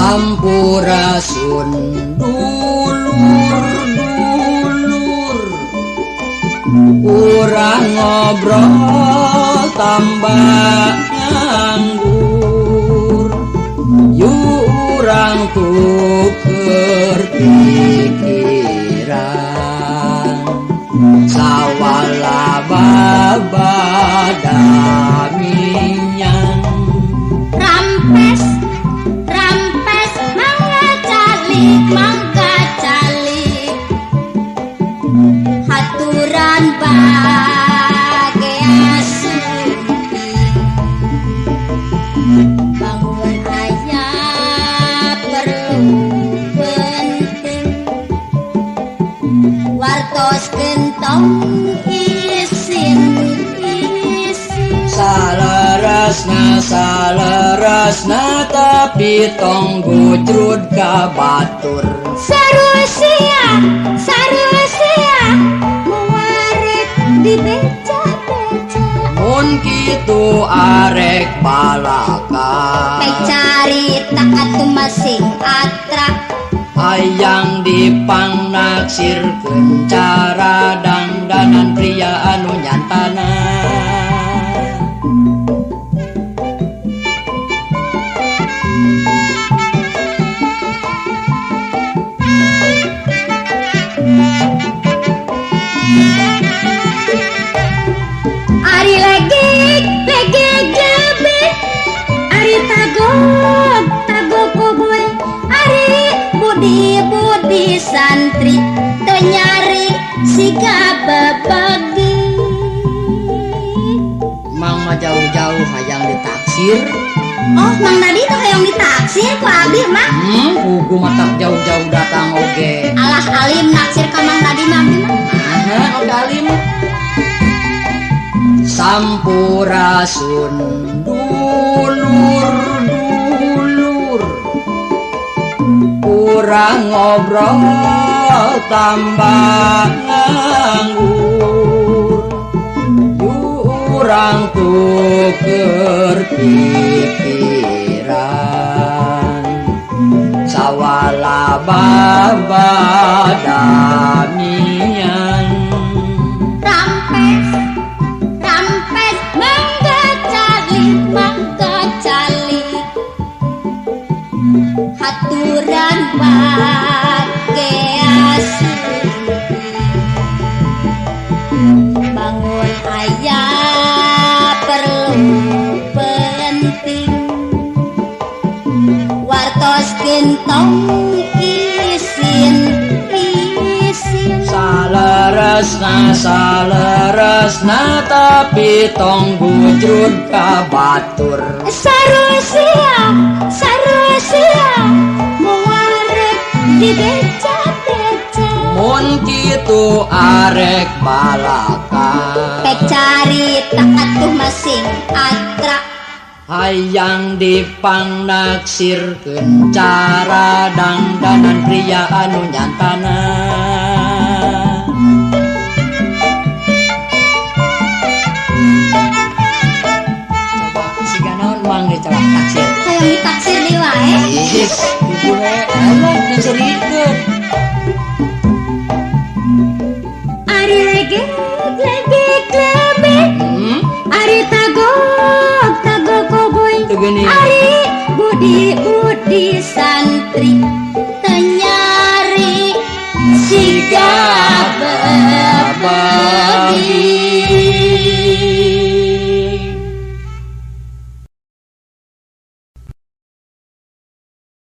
Sampurasun dulur-dulur, urang ngobrol tambah nganggur. Yuk urang tuker pikiran, sawala babada minyak. Rampes rampes mangga calik mangga calik, haturan bagea sumping. Bangun aya perlu penting, wartos gentong isin isin. Saleresna saleresna tapi tong gujrud ka batur. Sarusia sarusia muarek dibeca-beca. Mun kitu arek balaka, pek carita atuh masing atra. Hayang dipangnaksirkeun cara dangdanan pria anu nyantana. Ari legek legek lebek, ari tagog tagog koboy, ari budi budi santri teu nyari siga bebegi. Mang mah jauh-jauh hayang ditaksir. Oh, Mang Dadi tuh hayang ditaksir ku abdi mah. Pugu matak jauh-jauh datang oge. Alah alim naksir ka Mang Dadi mah abdi mah. Aha, oge alim. Sampurasun dulur-dulur, urang ngobrol tambah nganggur. Yuk urang tuker pikiran, sawala babada mian. Rampes rampes mangga calik mangga calik, haturan bagea sumping. Bangun aya perlu penting, wartos gentong isin isin. Saleresna saleresna tapi tong gujrud ka batur. Sarusia sarusia muarek dibeca-beca. Mun kitu arek balaka, pek carita atuh masing atra. Hayang dipangnaksirkeun cara dangdanan pria anu nyantana. Coba siga naon Mang ge coba taksir. Hayang ditaksir deui wae. Ih, kudu we alah teu serikeun. Ari legek legek lebek, ari tagog tagog koboy, Teu geuning. ari budi budi santri